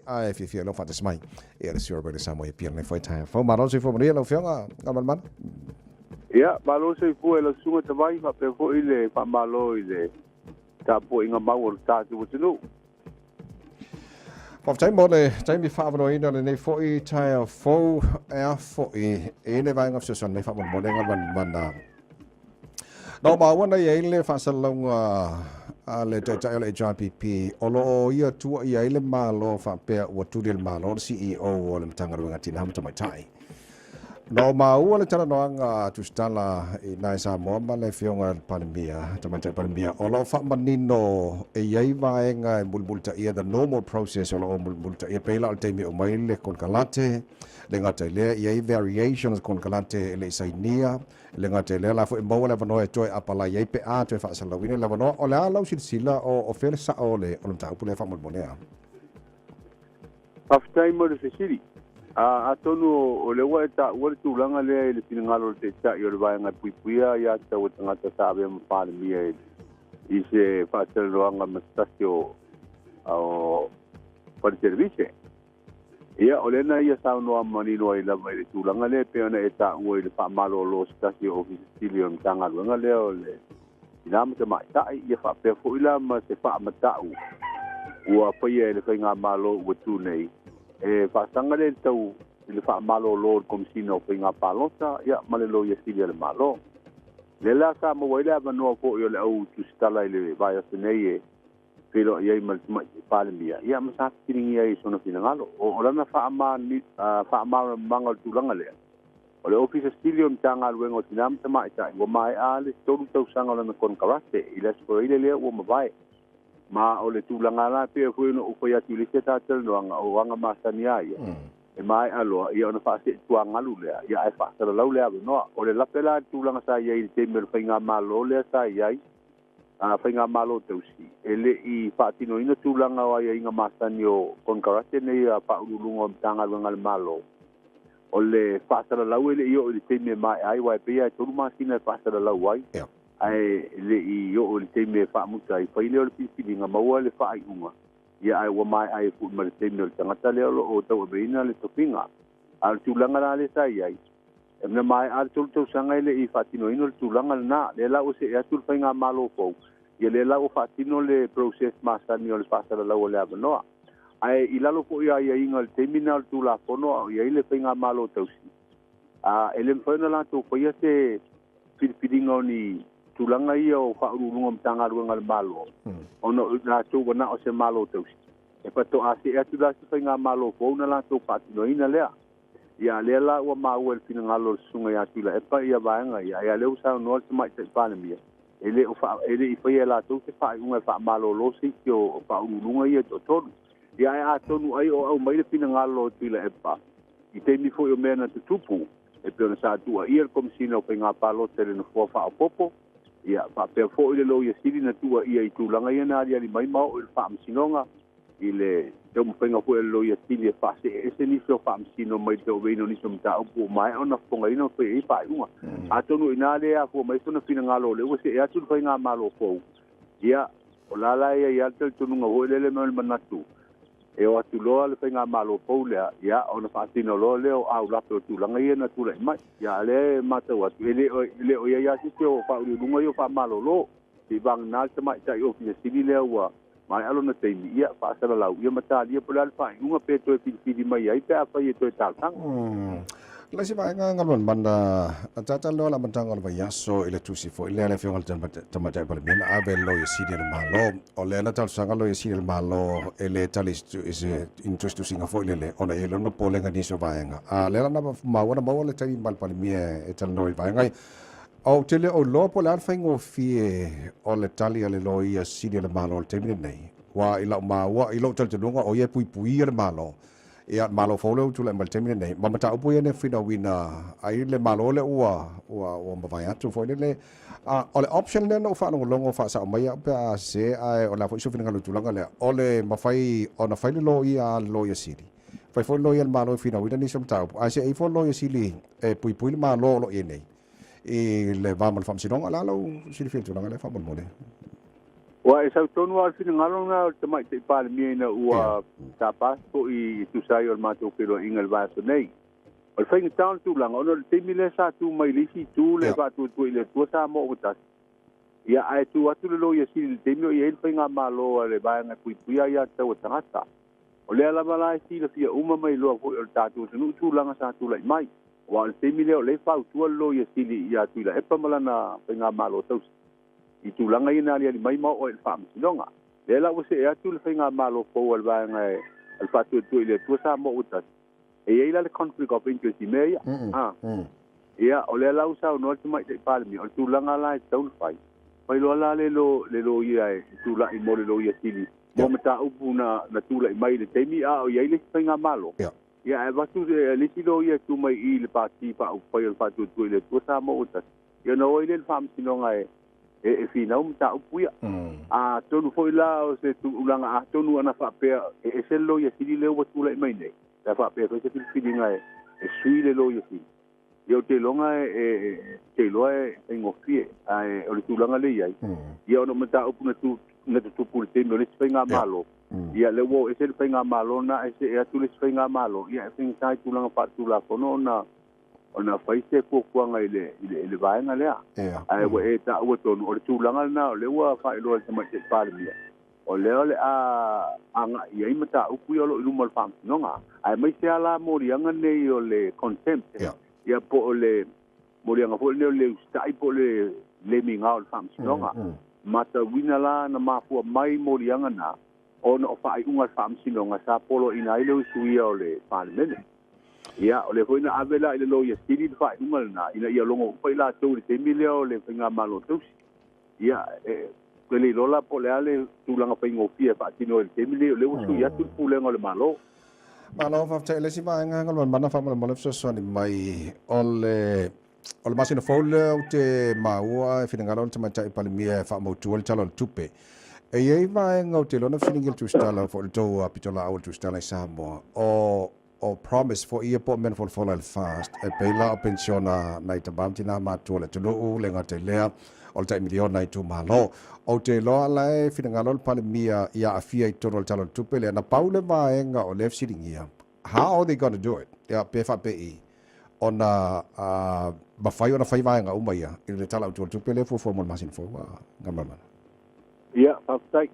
Ae fiafia lau faatasi mai ia le sui usufono Samoa i Apia lenei foi taeao fou. Malo le soifua manuia lau Afioga Galumalemana. Ia, malo le soifua i lau Susuga Tavai faapea foi le faamalo i le tapuaiga mau a le tatou atunuu. Faafetai mo le taimi faaavanoaina lenei foi taeao fou e a foi i le vaega fesoasoani mai faamolemole Galumalemana. Na o maua na i ai le faasalalauga a le Taitai o le HRPP o lo o ia tuuaia ai le Malo faapea ua tuli e le Malo le CEO o le Matagaluega Tina ma Tamaitai. Na o maua le talanoaga a Tusitala i na i Samoa ma le Afioga i le Palemia, Tamaitai Palemia, o lo o faamanino e i ai vaega e mulimulitaia the normal process o lo o mulimulitaia pei la o le taimi e uma ai le konekarate, le gata i lea, e i ai variations konekarate e le i sainia, E le gata i lea, o la foi e maua le avanoa e toe apalai ai pe a toe faasalalauina le avanoa. O le a lau silasila o fea le sao o le mataupu lea faamolemole a? Faafetai mo le fesili. Atonu o lea ua e taua le tulaga lea i le finagalo o le Taitai o le Vaega e Puipuia Aia Tatau a Tagata sa avea ma Palemia i se faatalanoaga ma se tasi o fale televise. Ia, o lea na ia saunoa manino ai lava i le tulaga lea e pei ona e taua i le faamalolo o se tasi o Ofisa Sili o le Matagaluega lea o le Tina ma Tamaitai, ia faapea foi la ma se faamatau ua faia e le Faigamalo ua tu nei, e faasaga lea i le tau i le faamalolo o le Komesina o Faiga Palota ia, ma le Loia Sili a le Malo. Lea la sa maua ai le avanoa foi o le au tusitala i le vaiaso nei e feiloai ai ma le Tamaitai Palemia, ia ma sa fesiligia ai i sona finagalo. O lana faamalamalamaga o le tulaga lea, o le Ofisa Sili o le Matagaluega o Tina ma Tamaitai ua maea le 3 tausaga o lana konekarate i le Aso Faraile lea ua mavae. Ma o le tulaga la pei foi ona ou fai atu i le isi a ta talanoaga, o aga masani a ia, e maea loa, ia ona faaseetuagalu lea, ia ae faasalalau le avanoa. O le lape la i le tulaga sa i ai i le taimi o le faigamalo lea sa i ai, a Faigamalo Tausi, e le i faatinoina tulaga o aiaiga masani o konekarate nei a Faauluuluga o Matagaluega a le Malo. O le faasalalau e le i oo i le taimi e maea ai, aua e pei lava e 3 masina e faasalalau ai, ae le i oo i le taimi e faamuta ai, fai lea o le filifiliga, maua le faaiuga, ia ae ua maea ai foi ma le taimi o le tagata lea o lo o tauaveina le tofiga. A o le tulaga la lea sa i ai, E mea maea le 3 tausaga e le i faatinoina le tulaga lena. Lea la ua see atu le faigamalo fou, ia lea la ua faatino le process masani o le faasalalau o le avanoa. Ae i lalo foi o aiaiga o le taimi lena o le Tulafono a o i ai le faigamalo tausi, a e le mafai ona latou faia se filifiliga o ni tulaga ia o faauluuluga o Matagaluega a le Malo, ona o latou ua na o se Malo tausi. E faatoa see atu la se faigamalo fou ona latou faatinoina lea. Ia, lea la ua maua i le finagalo o le Susuga ia Tuilaepa ia vaega ia, ae a lea ua saunoa le Tamaitai Palemia, e le o faa, e le i faia e latou se faaiuga e faamalolo se isi o faauluuluga ia e toatolu. Ia, ae atonu ai o aumai le finagalo o Tuilaepa i taimi foi o mea na tutupu, e pei ona sa tuuaia le Komesina o Faiga Palota i le nofoa faaopoopo, ia, faapea foi le Loia Sili na tuuaia i tulaga ia na aliali mai ma oo i le Faamasinoga, i le taumafaiga foi a le Loia Sili e faasee ese nisi o faamasino mai le tauaveina o nisi o mataupu ua maea ona fofogaina ma fai ai faaiuga. Atonu o i ina lea e afua mai sona finagalo o lea ua see atu le faigamalo fou, ia, o la la e i ai lava le talitonuga foi lele ma le manatu e o atu loa le faigamalo fou lea, ia, ona faatino loa lea o aulape o tulaga ia na tulai mai. Ia, a o lea e matau atu, e le o i ai lava se isi o faauluuluga ia o faamalolo. Se i vagana le tamaitai Ofisa Sili lea ua maea lona taimi, ia, faasalalau, ia ma talia po o le a le faaiuga pe toe filifili mai ai pe afai e toe talosaga. O le isi vaega Galumalemana, na talanoa le amataga o le vaiaso i le tusi foi lea a le Afioga i le Tamaitai Palemia na ave i le Loia Sili a le Malo. O lea na talosaga le Loia Sili a le Malo e le tali i se i ni tusitusiga foi lele ona e i ai lona popolega i nisi o vaega. A o lea la na maua na maua le taimi ma le Palemia e talanoa i vaega ia. Ou te le o iloa po o le a le faigofie o le tali a le Loia Sili a le Malo i le taimi lenei, aua i lau maua, i lou talitonuga, o ia e puipuia le Malo. Ia, le Malo fou lea ua tulai mai i le taimi lenei, ma mataupu ia na finauina ai le Malo lea ua, ua, ua mavae atu foi lele. A, o le option lea na ou faalogologo faasao mai au pe a sese, ae o le a foi sou finagalo i le tulaga lea, o le mafai ona fai le loia a le Loia Sili, fai foi le Loia a le Malo e finauina nisi o mataupu, ae se i ifo le Loia Sili e puipui le Malo o lo o i ai nei i le va ma le Faamasinoga. O le a lau silafia i le tulaga lea faamolemole? Ua e sautonu lava o le finagalo lena o le Tamaitai Palemia ina ua tapa se fo'i e tusa ai o le matou feiloaiga i le vaiaso nei. O le faigata o le tulaga, ona o le taimi lea sa tu mai i le isi itu le Faatuatua i le Atua Samoa ua Tasi, ia ae tu atu le Loia Sili i le taimi o i ai le faigamalo a le Vaega e Puipuia Aiatatau a Tagata. O lea lava la e silafia uma ma iloa foi o le tatou atunuu tulaga sa tulai mai, aua o le taimi lea o lea e fautua le Loia Sili ia Tuilaepa ma lana faigamalo tausi i tulaga ia na aliali mai ma oo ai i le Faamasinoga. Lea la ua see atu le faigamalo fou a le Vaega a le Faatuatua i le Atua Samoa ua Tasi, e i ai la le conflict of interest i mea ia. A. Ia, o lea la ua saunoa le Tamaitai Palemia, o le tulaga la e tatau ona fai, fai loa la le le loia e tulai mo le Loia Sili mo mataupu na tulai mai i le taimi a o i ai le isi faigamalo. Ia, ae avatu le isi loia e tu mai i le Pati Faaupufai o le Faatuatua i le Atua Samoa ua Tasi, ia ona o ai lea i le Faamasinoga e finau mataupu ia. Atonu foi la o se tulaga atonu ana faapea e ese le Loia Sili lea ua tulai mai nei, pe a faapea e fai se filifiliga e sui le Loia Sili. Ia ou te iloga e te iloa e faigofie, ae o le tulaga lea e i ai, ia ona o mataupu na tutupu i le taimi o le isi faigamalo, ia lea ua oo ese le faigamalo lena ae see atu le isi faigamalo, ia e faigata i tulaga faaletulafono ona fai se fuafuaga i le vaega lea. Ae ua e taua tonu, o le tulaga lena o lea ua faailoa e le Tamaitai Palemia, o lea o le a agai i ai mataupu ia o lo o i luma o le Faamasinoga. Aemaise lava la moliaga nei o le contempt, ia po o le moliaga foi lenei o le usitai po o le le migao i le Faamasinoga. Matauina la na mafua mai moliaga na ona o faaiuga a le Faamasinoga sa poloaiina ai le usuia o le Palemene. Ia, o lea foi na ave la i le Loia Sili le faaiuga lena ina ia logo uma i latou i le taimi lea o le faigamalo tausi. Ia, e le iloa la po o le a le tulaga faigofie e faatino ai i le taimi lenei o lea ua sui atu le pulega o le Malo. Malo faafetai. O le isi vaega Galumalemana faamolemole fesoasoani mai o le o le masina fou lea ou te maua e finagalo le Tamaitai Palemia e faamautu ai le Tala o le Tupe. E i ai vaega ou te iloa na fesiligia le Tusitala foi le tou pitolaau a le Tusitala i Samoa o o promise foi ia po o mea na folafola e le FAST e pei la o penisiona nai tama ma tina matutua o le atunuu, le gata i lea o le tai miliona i itumalo. Ou te iloa la e finagalo le Palemia ia aafia i totonu o le Tala o le Tupe lea, na pau le vaega o lea e fesiligia, how are they gonna do it? Ia, pe faapei ona mafai ona fai vaega uma ia i le Tala Autu o le Tupe lea e fuafua mo le masina fou a Galumalemana. Ia, faafetai.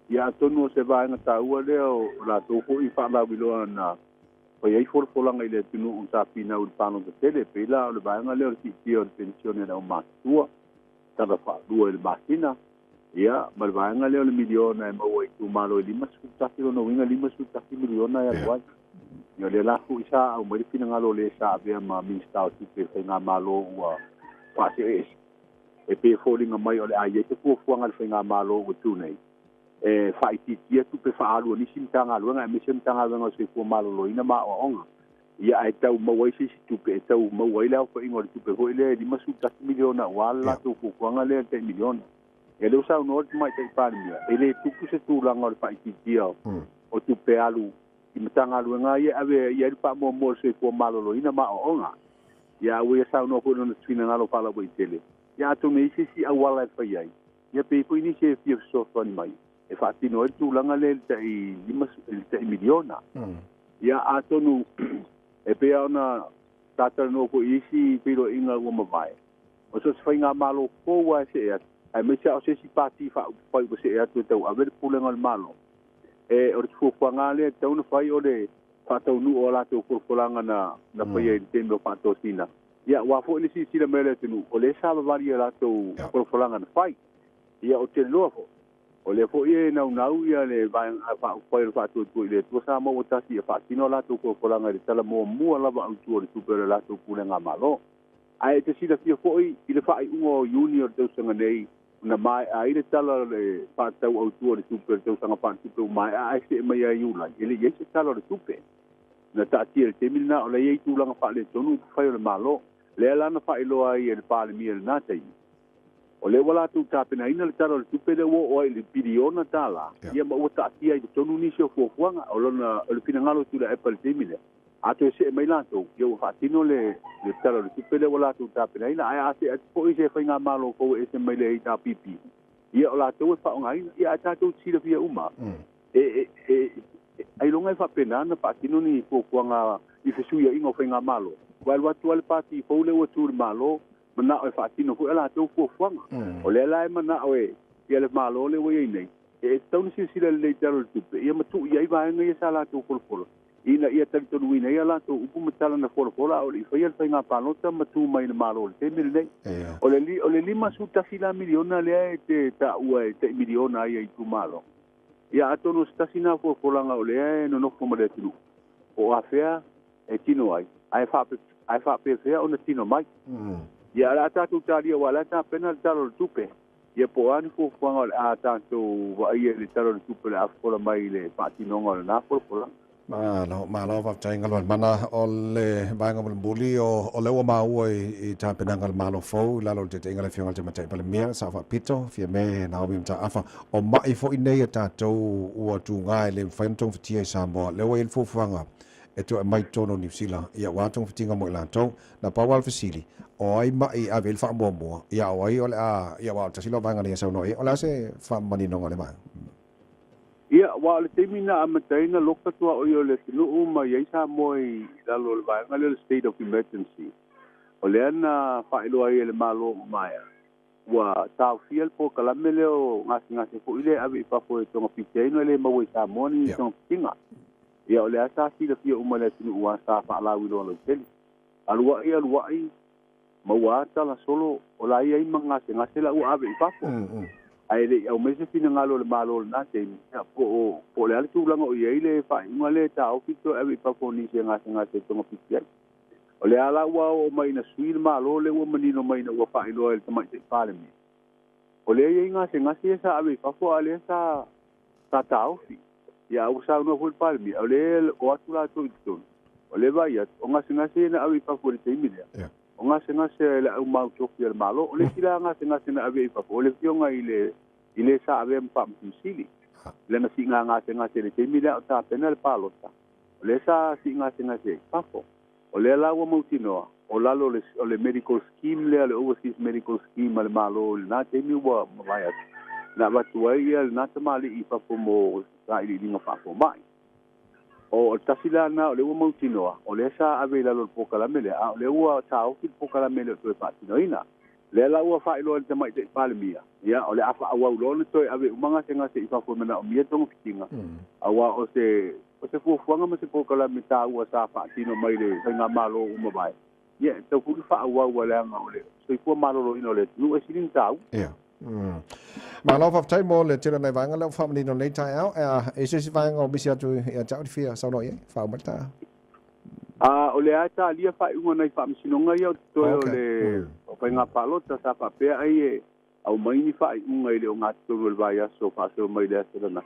Ia atonu o se vaega taua lea o latou foi faalauiloa na fai ai folafolaga i le atunuu sa finau i le palota tele, pei la o le vaega lea o le siitia o le penisione a le aumatutua, tala faalua i le masina, ia, ma le vaega lea o le miliona e maua i itumalo e 51, lona uiga e 51 miliona e alu ai. Ia o lea la foi sa aumai le finagalo o le sa avea ma Minisita o Tupe i le faigamalo ua faaseeese. E pei e foliga mai o le a i ai se fuafuaga a le faigamalo ua tu nei e faaitiitia tupe faaalu a nisi Matagaluega aemaise Matagaluega o le Soifua Maloloina ma Aoaoga, ia ae tau maua ai se isi tupe e tau maua ai le aofaiga o le tupe foi lea e $51 miliona aua le latou fuafuaga lea i le tai miliona. Ia lea ua saunoa le Tamaitai Palemia, e le tupu se tulaga o le faaitiitia o tupe alu i Matagaluega ia e ave i ai le faamuamua o le Soifua Maloloina ma Aoaoga. Ia a ua ia saunoa foi i lona finagalo faalauaitele, ia atonu e i ai se isi auala e fai ai, ia pe i ai foi nisi e fia fesoasoani mai e faatino ai le tulaga lea i le tai i le tai miliona. Ia atonu e pei lava ona ta talanoa foi i isi feiloaiga ua mavae, o so o se faigamalo fou lava e see atu, aemaise lava o se isi pati faaupufai ua see atu e tauave le pulega o le Malo, e o le fuafuaga lava lea e tatau ona fai o le faataunuu o a latou folafolaga na faia i le taimi o faatosina. Ia, aua foi le silasila mai o le atunuu, o lea sa vavali i a latou folafolaga na fai. Ia, ou te iloa foi, o lea foi e naunau ia le Vaega Faaupufai o le Faatuatua i le Atua Samoa ua Tasi e faatino a latou folafolaga i le tala muamua lava autu o le tupe o le latou pulega Malo. Ae e te silafia foi i le faaiuga o Iuni o le tausaga nei, na maea ai le tala o le faatatau autu o le tupe o le tausaga faaletupe ua maea ae see mai ia Iulai, e le i ai se tala o le tupe. Na taatia i le taimi lena o la e i ai tulaga faaletonu i upufai o le Malo. Lea la na faailoa ai e le Palemia i lena taimi, o lea ua latou tapenaina le tala o le tupe lea ua oo ai i le piliona tala, ia ma ua taatia ai i totonu nisi o fuafuaga. O lona, o le finagalo o Tuilaepa i le taimi lea, a toe see mai latou, ia ua faatino le Tala o le Tupe lea ua latou tapenaina. Ae a see atu foi se faigamalo fou e ese mai le HRPP, Ia o latou e faaaogaina. Ia ae tatou te silafia uma, e, e, e, ailoga e faapena ona faatino ni fuafuaga i fesuiaiga o faigamalo. Ua alu atu lava le pati fou lea ua tu i le Malo, manao e faatino foi a latou fuafuaga. O lea la e manao e ia le Malo lea ua i ai nei, e tatau ona silasila lelei i le Tala o le Tupe, ia ma tuu i ai vaega ia sa latou folafola, ina ia talitonuina ai a latou upu ma tala na folafola a o le i faia le faiga palota ma tu mai i le Malo i le taimi lenei. O le, o le 51 la miliona lea e te taua e tai miliona ai a itumalo. Ia atonu o se tasi lena folafolaga o lea e nonofo ma le atunuu, po o afea e tino ai, ae ae faapefea ona tino mai. Ia o le a tatou talia aua o la e tapena le Tala o le Tupe. Ia po o a ni fuafuaga o le a tatou vaaia i le Tala o le Tupe o le a fofola mai i le faatinoga o lena folafolaga. Malo, malo faafetai Galumalemana. O le vaega mulimuli o, o lea ua maua i, i tapenaga a le Malo fou i lalo o le taitaiga a le Afioga i le Tamaitai Palemia, Sao Faapito, Fiame Naomi Mataafa. O mai foi nei a tatou ua tuga e le mafai ona togafitia i Samoa. Lea ua i ai le fuafuaga e toe aumai i totonu o Niu Sila, ia aua togafitiga mo i latou. Na pau lava le fesili, o ai mai e ave i ai le faamuamua, ia o ai o le a, ia aua o le tasi lea o vaega na ia saunoa i ai. O le a se faamaninoga o lea vaega? Ia, aua o le taimi na amata ai ona loka tuaoi o le atunuu ma i ai Samoa i lalo o le vaega lea o le State of Emergency, o lea na faailoa ai e le Malo ua maea, ua taofia le polokalame lea o gasegase foi lea e ave i fafo e togafiti ai ona e le maua i Samoa ni togafitiga. Ia, o lea sa silafia uma e le atunuu aua sa faalauiloa lautele. Aluai aluai, maua a tala solo o la e i ai ma gasegase la ua ave i fafo. Ae le i aumai se finagalo o le Malo i lena taimi, ia, po o, po o le a le tulaga o i ai le faaiuga lea e taofi toe ave i fafo o nisi e gasegase e togafiti ai. O lea la ua oo mai ina sui le Malo lea ua manino mai ina ua faailoa e le Tamaitai Palemia, o lea e i ai gasegase ia sa ave i fafo a o lea sa, sa taofi. Ia, a ua saunoa foi le Palemia, o lea e o atu latou i totonu, o lea e vaai atu, o gasegase ia na ave i fafo i le taimi lea, o gasegase a le au mautofi a le Malo. O le isi la gasegase na ave i fafo, o le afioga i le i le sa avea ma Faamasino Sili, lana siiga gasegase i le taimi lea a o tapena le palota, o lea sa siigasegase ai i fafo. O lea la ua mautinoa, o lalo o le medical scheme lea, le Overseas Medical Scheme a le Malo i lena taimi ua mavae atu, na avatu ai lena tamalii i fafo mo sailiiliga faafomai. O le tasi la lena o lea ua mautinoa, o lea sa ave i lalo o le polokalame lea, a o lea ua taofi le polokalame e le o toe faatinoina. Lea la ua faailoa e le Tamaitai Palemia, ia, o le a faaauau loa ona toe ave uma gasegase i fafo e manaomia togafitiga, aua o se, o se fuafuaga ma se polokalame taua sa faatino mai le faigamalo ua mavae, ia, e tatau foi ona faaauau leaga o le soifua maloloina o le atunuu e sili ona taua. Ia. Malo faafetai mo le tele o nai vaega lea ua faamanino nei taeao. E i se isi vaega o misi atu ia te au le fia saunoa i ai, faauma le taeao. A o lea e talia faaiuga nai faamasinoga ia o totoe o le faiga palota sa faapea ai e aumai ni faaiuga i le ogatotonu o le vaiaso faasolo mai le aso lana.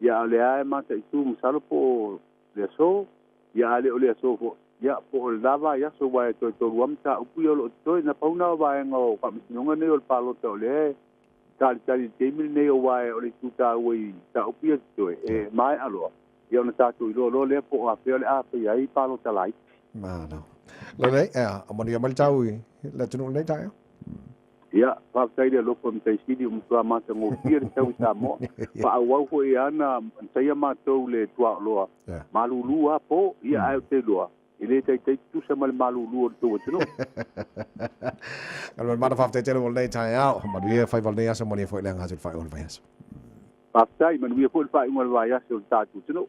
Ia a o lea e mataitu masalo po o le aso, ia a le o le aso foi, ia po o lena vaiaso aua e toe tolu lava mataupu ia o lo o totoe. Na pau na o vaega o faamasinoga nei o le palota o lea e talitali i le taimi lenei aua o le itu taua i mataupu ia totoe e maea loa, ia ona tatou iloa loa lea po o afea o le a faia ai palota laiti. Malo. Lelei, ea, manuia mai le tau i le atunuu lenei taeao. Ia, faafetai i le alofa o Matai Sili ua matua matagofie le tau i Samoa. Faaauau foi ana taia matou le tuaoloa malulu lava po, ia ae ou te iloa, e le taitai tutusa ma le malulu o le tou atunuu. Galumalemana faafetai tele mo lenei taeao. Manuia faiva o lenei aso, manuia foi le aga atu i le faaiuga o le vaiaso. Faafetai, manuia foi le faaiuga o le vaiaso o le tatou atunuu.